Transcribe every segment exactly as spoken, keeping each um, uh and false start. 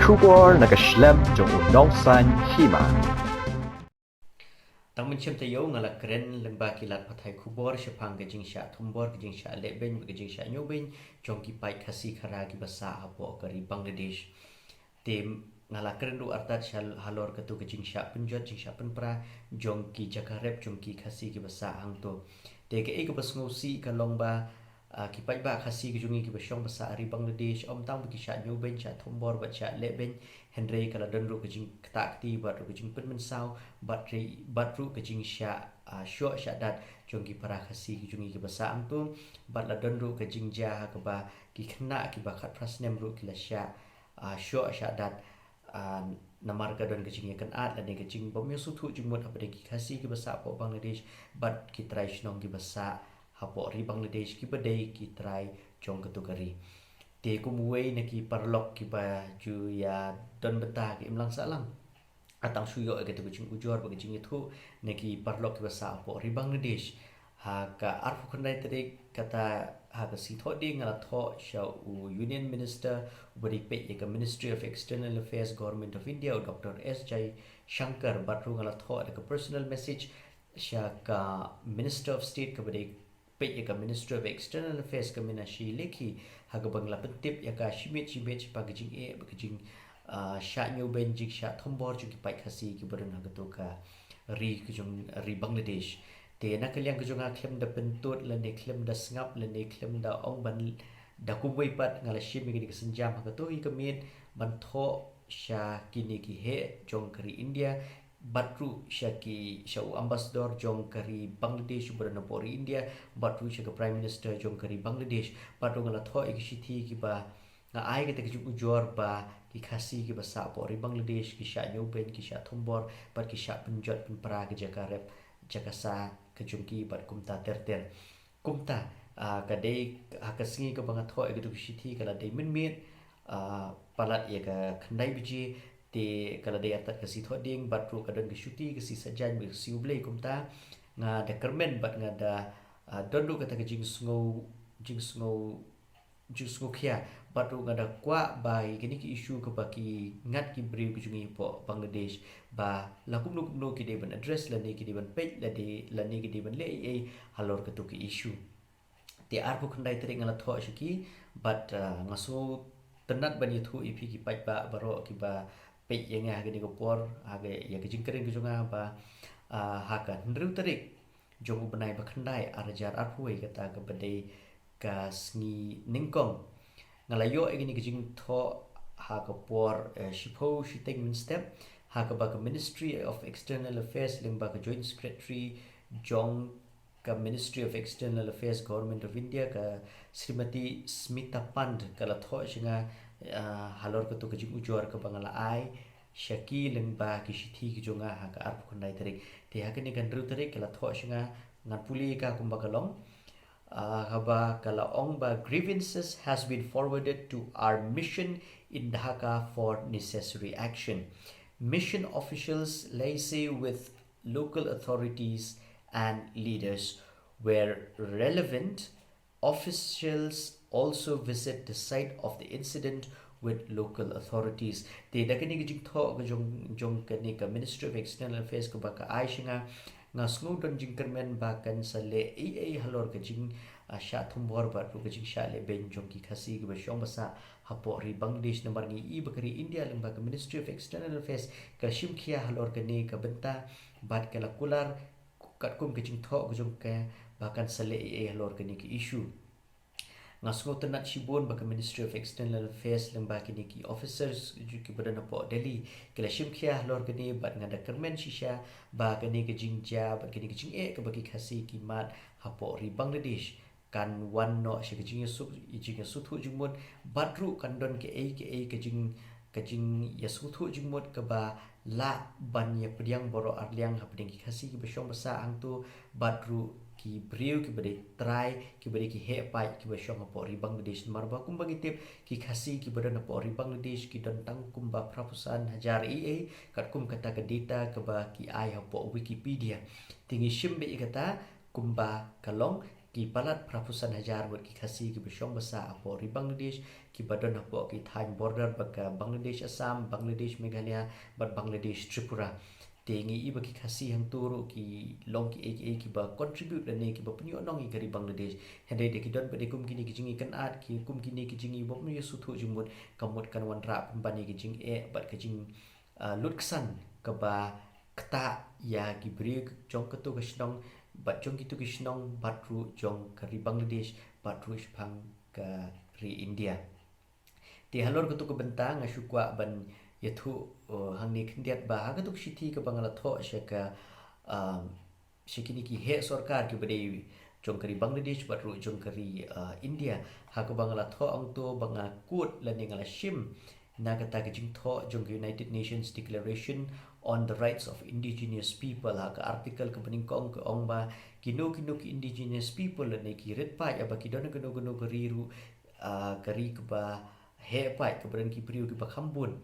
Khubor na ka shlem jong u nongsan hima. Tang mynshem taïew nga la kren lyngba ki lad pathai khubor shaphang ka jingshah thombor, ka jingshah lehbeiñ, ka jingshah ñiewbeiñ jong ki paid Khasi Khara kiba sah hapoh ka ri Bangladesh. Te nga la kren ruh artat sha halor katu ka jingshah pynjot, jingshah pynpra jong ki jaka rep jong ki Khasi kiba sah hangto. Te kaei kaba sngewsih ka long ba, ah, ki paidbah Khasi ka jong ngi kiba shong ba sah ha ri Bangladesh, ym tang ba ki shah ñiewbeiñ, shah thombor bad shah lehbeiñ, hynrei ka la don ruh ka jingktah kti bad ruh ka jingpynmynsaw bad ri-, bad ruh ka jingshah, ah, shoh shah dat jong ki para Khasi ka jong ngi kiba sah hangto, bad la don ruh ka jingjia ha kaba ki khynnah kiba khatphra snem ruh ki la shah, ah, shoh shah dat, ah, namar ka don ka jingïakynad lane ka jingbym ïasngewthuh jingmut hapdeng ki Khasi kiba sah hapoh Bangladesh bad ki trai shnong kiba sah hapoh ri Bangladesh kiba dei ki trai jong katu ka ri. Te kum uwei na ki paralok kiba ju ïa don bynta ha ka imlang sahlang, nga tang shu ïoh ïa katu ka jingujor bad ka jingïathuh na ki paralok kiba sah hapoh ri Bangladesh. Ha ka arphew khyndai tarik kata, ha ka sngi Thohdieng nga la thoh sha u Union Minister uba dei peit ïa ka Ministry of External Affairs, Government of India, u Doctor S Jaishankar, bad ruh nga la thoh da ka personal message sha ka Minister of State kaba dei peit ïa ka Ministry of External Affairs, ka Meenakshi Lekhi, ha kaba nga la pyntip ïa ka shimet shimet shaphang ka jingeh bad ka jing, ah, shah ñiewbeiñ, jingshah thombor jong ki paid Khasi kiba don ha katu ka ri ka jong ri Bangladesh. Te na ka liang ka jong nga khlem da pyntud lane khlem da sngap lane khlem da ong ban da kumwei pat, nga la shim ïa kane ka sienjam ha kato hi ka miet ban thoh sha kine ki heh jong ka ri India, bad ruh sha ki, sha u ambassador jong ka ri Bangladesh uba don hapoh ri India, bad ruh sha ka Prime Minister jong ka ri Bangladesh, bad ruh nga la thoh ïa ki shithi kiba nga ai kata ka jingujor ba ki Khasi kiba sah hapoh ri Bangladesh ki shah ñiewbeiñ, ki shah thombor bad ki shah pynjot pynpra ka jaka rep jaka sah ka jong ki bad kumta ter ter. Kumta, ah, ka dei ha ka sngi kaba nga thoh ïa katu ka shithi ka la dei mynmiet, ah, palat ïa ka khyndai baje, te ka la dei artat ka sngi Thohdieng bad ruh ka don ka shuti ka sngi Saitjaiñ bad ka sngi U Blei. Kumta nga da kyrmen bad nga da, ah, don ruh kata ka jingsngew, jingsngew, jingsngewkhia bad ruh nga da kwah ba ïa kine ki issue kaba ki ngat ki briew ki jong ngi hapoh Bangladesh ba la kumno kumno ki dei ban address lane ki dei ban peit lane, lane ki dei ban leh ei ei halor katu ka issue. Te arphew khyndai tarik nga la thoh sha ki bad, ah, nga sngewtynnat ban ïathuh ïa phi ki paidbah baroh kiba peit ïa nga ha kane ka por, ha ka, ïa ka jingkren ka jong nga ba, ah, ha ka hynriew tarik jong u bnai ba khyndai ar hajar arphew wei, kata kaba dei ka sngi nyngkong, nga la ïoh ïa kane ka jingthoh ha ka por, eh, shiphew shiteng mynstep, ha kaba ka Ministry of External Affairs lyngba ka Joint Secretary jong ka Ministry of External Affairs, Government of India, ka Srimati Smita Pant ka la thoh sha nga, ah, halor katu ka jingujor kaba nga la ai sha ki lyngba ki shithi ki jong nga ha ka arphew khyndai tarik. Te ha kane ka hynriew tarik ka la thoh sha nga, ngan pule ïa ka kumba ka long. Ah, haba ka la ong ba, "Grievances has been forwarded to our mission in Dhaka for necessary action. Mission officials liaise with local authorities and leaders. Where relevant, officials also visit the site of the incident with local authorities." Te da kane ka jingthoh ka jong, jong kane ka Ministry of External Affairs kaba ka ai sha nga, nga sngew don jingkyrmen ba kan sa leh ei ei halor ka jing, ah, shah thombor bad ruh ka jingshah lehbeiñ jong ki Khasi kiba shong ba sah hapoh ri Bangladesh, namar ngi i ba ka ri India lyngba ka Ministry of External Affairs ka la shim khia halor kane ka bynta bad ka la kular katkum ka jingthoh ka jong ka ba kan sa leh ei ei halor kane ka issue. Nga sngewtynnat shibun ba ka Ministry of External Affairs lyngba kine ki officers ju kiba don hapoh Delhi ki la shim khia halor kane, bad nga da kyrmen shisha ba kane ka jingjia bad kane ka jingeh kaba ki Khasi ki mad hapoh ri Bangladesh kan wan noh sha ka jingïasuk, jingïasngewthuh jingmut, bad ruh kan don kaei kaei ka jing, ka jingïasngewthuh jingmut kaba lah ban ïapdiang baroh arliang hapdeng ki Khasi kiba shong ba sah hangto, bad ruh ki briew kiba dei trai, kiba dei ki heh paid kiba shong hapoh ri Bangladesh. Namar ba kumba ngi tip, ki Khasi kiba don hapoh ri Bangladesh ki don tang kumba phraphew san hajar ei ei, katkum kata ka data kaba ki ai hapoh Wikipedia. Te ngi shim beit ïa kata kumba ka long, ki palat phraphew san hajar ngut ki Khasi kiba shong ba sah hapoh ri Bangladesh, kiba don hapoh ki thaiñ border ba ka Bangladesh Assam, Bangladesh Meghalaya, bad Bangladesh Tripura. Te ngi i ba ki Khasi hangto ruh ki long ki ei ki ei kiba contribute lane kiba pynïoh nong ïa ka ri Bangladesh. Hynrei da ki don pat de kum kine ki jingïakynad, ki kum kine ki jingïabym ïasngewthuh jingmut, ka mut kan wanrah pynban ïa ki jingeh bad ka jing, ah, lutksan kaba ktah ïa ki briew jong kato ka shnong, bad jong kito ki shnong, bad ruh jong ka ri Bangladesh, bad ruh shaphang ka ri India. Te halor kato ka bynta nga shu kwah ban ïathuh, uh, hangne khyndiat ba ha kato ka shithi kaba nga la thoh sha ka, um, sha kine ki heh sorkar kiba dei jong ka ri Bangladesh bad ruh jong ka ri, uh, India. Ha kaba nga la thoh hangto ba nga quote lane nga la shim na kata ka jingthoh jong ka United Nations Declaration on the Rights of Indigenous People, ha ka article kaba nyngkong ka ong ba kino kino ki indigenous people lane ki rit paid haba ki don ha kano kano ka ri ruh, ah, ka ri kaba heh paid, kaba don ki briew kiba kham bun,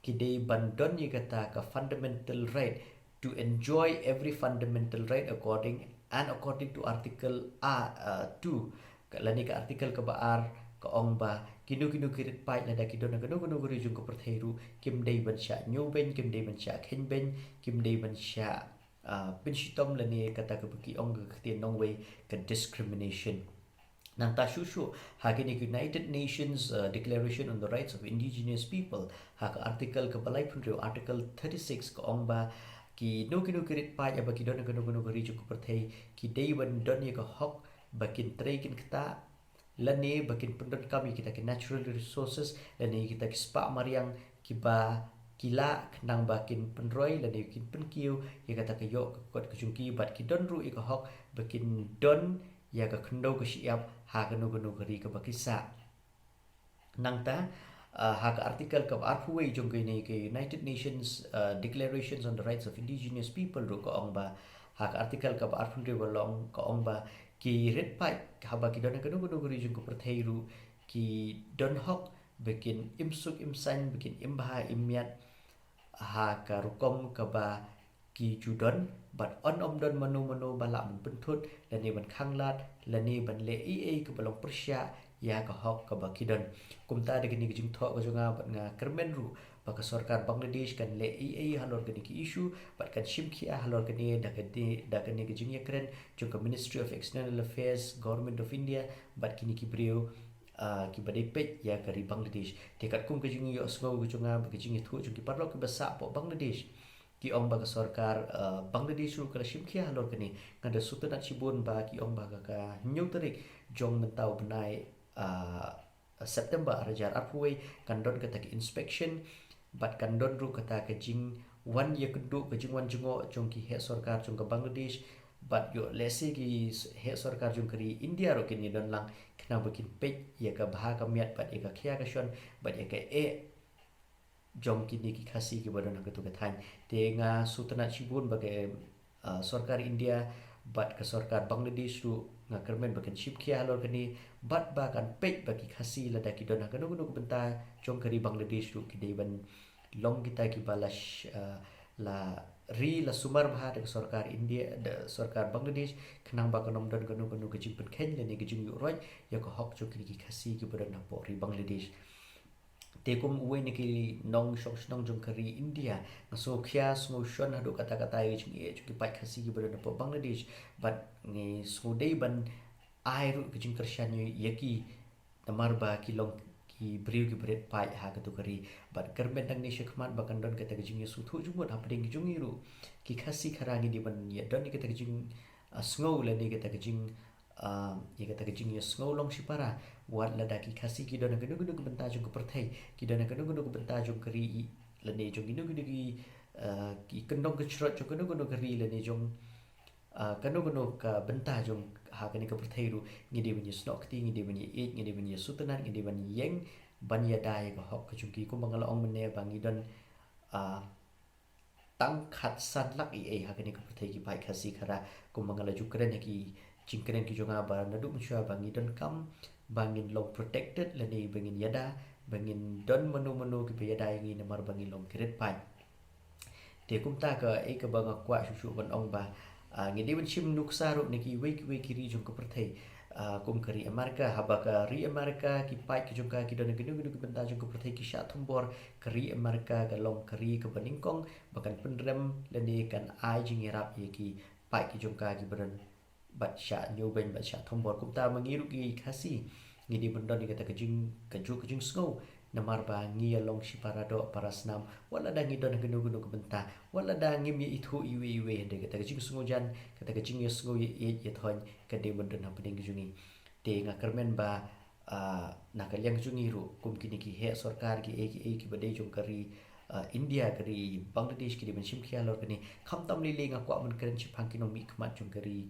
ki dei ban don ïa kata ka fundamental right to enjoy every fundamental right according and according to article, ah, ah, two. Ka, lane ka article kaba ar ka ong ba kino kino ki rit paid lada ki don ha kano kano ka ri jong ka pyrthei ruh kim dei ban shah ñiewbeiñ, kim dei ban shah kheiñbeiñ, kim dei ban shah, ah, pynshitom lane kata kaba ki ong ka ktien nongwei ka discrimination. Nangta shuh shuh ha kane ka United Nations, uh, Declaration on the Rights of Indigenous People, ha ka article kaba laiphew hynriew, article thirty-six, ka ong ba kino kino ki rit paid haba ki don ha kano kano ka ri jong ka pyrthei ki dei ban don ïa ka hok ba kin trei kin ktah lane ba kin pyndonkam ïa kita ki natural resources lane ïa kita ki spah mariang kiba ki lah, khnang ba kin pynroi lane kin pynkiew ïa kata ka ïoh ka kot ka jong ki, bad ki don ruh ïa ka hok ba kin don ïa ka khyndew ka shyiap ha kano kano ka ri kaba ki sah. Nangta, ah, ha ka article kaba arphew wei jong kane ka United Nations, ah, Declarations on the Rights of Indigenous People ruh ka ong ba, ha ka article kaba arphew hynriew ka long, ka ong ba ki rit paid haba ki don ha kano kano ka ri jong ka pyrthei ruh ki don hok ba kin im suk im saiñ, ba kin im bha im miat ha ka rukom kaba ki ju don, bad un ym don mano mano ba lah ban pynthut lane ban khanglad lane ban leh ei ei kaba long pyrshah ïa ka hok kaba ki don. Kumta da kane ka jingthoh ka jong nga bad nga kyrmen ruh ba ka sorkar Bangladesh kan leh ei ei halor kane ka issue bad kan shim khia halor kane da kane, da kane ka jingïakren jong ka Ministry of External Affairs, Government of India, bad kine ki briew, ah, kiba dei peit ïa ka ri Bangladesh. Te katkum ka jingïohsngew ka jong nga bad ka jingïathuh jong ki paralok kiba sah hapoh Bangladesh, ki ong ba ka sorkar, ah, Bangladesh ruh ka la shim khia halor kane. Nga da sngewtynnat shibun ba ki ong ba ka, ka hynñiew tarik jong mynta u bnai, ah, September ar hajar arphew wei kan don kata ka inspection bad kan don ruh kata ka jingwan ïakynduh, ka jingwan jngoh jong ki heh sorkar jong ka Bangladesh bad ïoh lehse ki s-, heh sorkar jong ka ri India ruh kin ïadon lang khnang ba kin peit ïa ka bha ka miat bad ïa ka khia ka shon bad ïa ka eh jong kine ki Khasi kiba don ha kato ka thaiñ. Te nga sngewtynnat shibun ba ka, ah, sorkar India bad ka sorkar Bangladesh ruh nga kyrmen ba kan shim khia halor kane bad ba kan peit ba ki Khasi lada ki don ha kano kano ka bynta jong ka ri Bangladesh ruh ki dei ban long kita kiba la sh-, ah, la ri la sumar bha da ka sorkar India, da sorkar Bangladesh, khnang ba kan ym don kano kano ka jingpynkheiñ lane ka jingïuhroit ïa ka hok jong kine ki Khasi kiba don hapoh ri Bangladesh. Te kum uwei na ki nongshong shnong jong ka ri India, nga sngewkhia, sngewshon haduh katta katta ïa ka jingeh jong ki paid Khasi kiba don hapoh Bangladesh, bad ngi sngewdei ban ai ruh ka jingkyrshan ïa ki namar ba ki long ki briew kiba rit paid ha kato ka ri. Bad kyrmen nangne shakhmat ba kan don kata ka jingïasngewthuh jingmut hapdeng ki jong ngi ruh ki Khasi Khara, ngi dei ban ïa don ïa kata ka jing, ah, sngew lane kata ka jing, ah, ïa kata ka jingïasngew long shipara. Wat lada ki Khasi ki don ha kano kano ka bynta jong ka pyrthei, ki don ha kano kano ka bynta jong ka ri lane jong kino kino ki, ah, ki kyndong ka jrot jong kano kano ka ri lane jong, ah, kano kano ka bynta jong ha kane ka pyrthei ruh, ngi dei ban ïasnoh kti, ngi dei ban ïaieit, ngi dei ban ïasngewtynnat, ngi dei ban ïeng ban ïada ïa ka hok ka jong ki. Kumba nga la ong mynne ba ngi don, ah, tang khatsan lak ei ei ha kane ka pyrthei ki paid Khasi Khara. Kumba nga la ju kren ha ki jingkren ki jong nga ba naduh mynshuwa ba ngi donkam ba ngin long protected lane ba ngin ïada, ba ngin don mano mano kiba ïada ïa ngi namar ba ngi long ki rit paid. Te kumta kaei kaba nga kwah shuh shuh ban ong ba, ah, ngi dei ban shim nuksa ruh na kiwei kiwei ki ri jong ka pyrthei. ah, kum ka ri Amerika, haba ka ri Amerika ki paid ki jong ka ki don ha kino kino ki bynta jong ka pyrthei ki shah thombor, ka ri Amerika ka long ka ri kaba nyngkong ba kan pynrem lane kan ai jingïarap ïa ki paid ki jong ka kiba don bad shah ñiewbeiñ bad shah thombor. Kumta ma ngi ruh ki Khasi ngi dei ban don ïa kata ka jing, ka juk ka jingsngew, namar ba ngi ïa long shi para doh para snam, wat lada ngi don ha kino kino ka bynta, wat lada ngim ïa ithuh iwei iwei, hynrei kata ka jingsngew jan, kata ka jingïasngew ïa ïeit ïa thoiñ ka dei ban don hapdeng ka jong ngi. Te nga kyrmen ba, ah, na ka liang ka jong ngi ruh kum kine ki heh sorkar kiei kiei kiba dei jong ka ri, ah, India, ka ri Bangladesh, ki dei ban shim khia halor kane, khamtam lei lei nga kwah ban kren shaphang ki nongmihkhmat jong ka ri,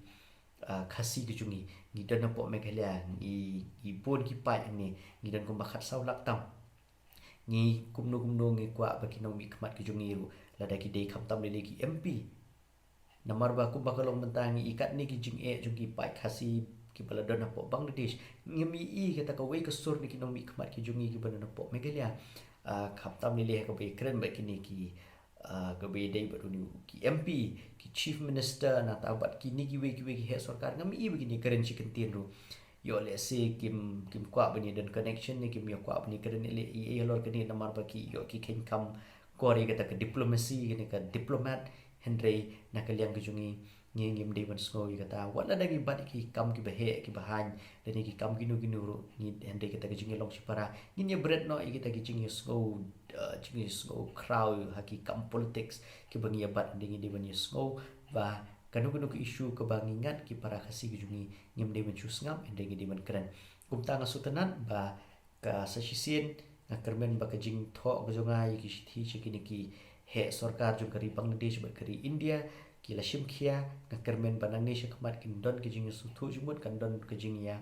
ah, Khasi ka jong ngi. Ngi don hapoh Meghalaya, ngi, ngi bun ki paid hangne, ngi don kumba khatsaw lak tam. Ngi kumno kumno ngi kwah ba ki nongmihkhmat ki jong ngi ruh, lada ki dei khamtam lei lei ki M P, namar ba kumba ka long mynta ngi i katne ki jingeh jong ki paid Khasi kiba la don hapoh Bangladesh, ngim i kata kawei ka sur na ki nongmihkhmat ki jong ngi kiba don hapoh Meghalaya. Ah, khamtam lei lei ha kaba ïakren bad kine ki, ah, kaba ïadei bad une u ki M P, ki Chief Minister, nangta bad kine kiwei kiwei ki heh sorkar, ngam i ba kin ïakren shi kyntien ruh. Ïoh lehse kim, kim kwah ban ïa don connection ne kim ïa kwah ban ïakren leh ei ei halor kane, namar ba ki ïoh ki kheiñ kam kor ïa kata ka diplomacy, kane ka diplomat, hynrei na ka liang ka jong ngi, ngi ngim dei ban sngew ïa kata. Wat lada ngi bat ïa ki kam kiba heh kiba haiñ, lane ki kam kino kino ruh, ngi, hynrei kata ka jingïalong shipara, ngin ïa bret noh ïa kita ki jingïasngew, eh, jingïasngew khraw ha ki kam politics kiba ngi ïa bat, hynrei ngi dei ban ïasngew ba kano kano ka issue kaba ngi ngat ki para Khasi ki jong ngi, ngim dei ban shu sngap, hynrei ngi dei ban kren. Kumta nga sngewtynnat ba ka sa shisien nga kyrmen ba ka jingthoh ka jong nga ïa ki shithi sha kine ki heh sorkar jong ka ri Bangladesh bad ka ri India ki la shim khia. Nga kyrmen ba nangne shakhmat kin don ka jingïasngewthuh jingmut, kan don ka jingïa,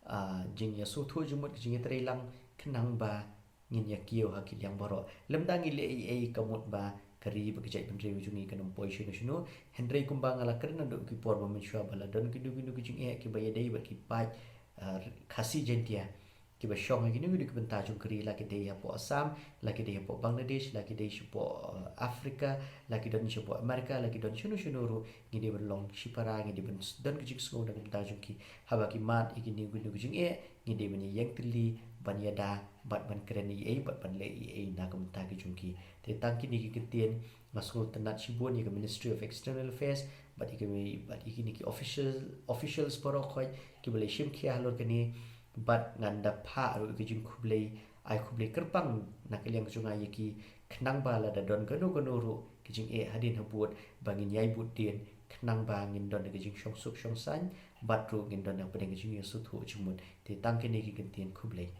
ah, jingïasngewthuh jingmut, ka jingïatreilang, khnang ba ngin ïa kiew ha ki liang baroh. Lymda ngi leh ei ei ka mut ba ka ri bad ka jaitbynriew jong ngi kan ym poi shano shano. Hynrei kumba nga la kren naduh ki por ba mynshuwa ba la don kino kino ki jingeh kiba ïadei bad ki paid, ah, Khasi Jaiñtia kiba shong ha kino kino ki bynta jong ka ri, la ki dei hapoh Assam, la ki dei hapoh Bangladesh, la ki dei shapoh, ah, Africa, la ki don shapoh America, la ki don shano shano ruh, ngi dei ban long shipara, ngi dei ban s-, don ka jingsngew na ka bynta jong ki. Haba ki mad ïa kino kino ki jingeh, ngi dei ban ïeng tylli, ban ïada, bad ban kren ei ei, bad ban leh ei ei na ka bynta ka jong ki. Te tang kine ki kyntien, nga sngewtynnat shibun ïa ka Ministry of External Affairs, bad ïa ki, bad ïa kine ki official, officials baroh khoit kiba la shim khia halor kane, bad ngan da phah ruh ïa ka jingkhublei, ai khublei kyrpang na ka liang ka jong nga ïa ki, khnang ba lada don kano kano ruh ka jingeh hadien habud, ba ngin ïai bud dien, khnang ba ngin don ka jingshongsuk shongsaiñ, bad ruh ngin don hapdeng ka jingïasngewthuh jingmut. Te tang kine ki kyntien, khublei.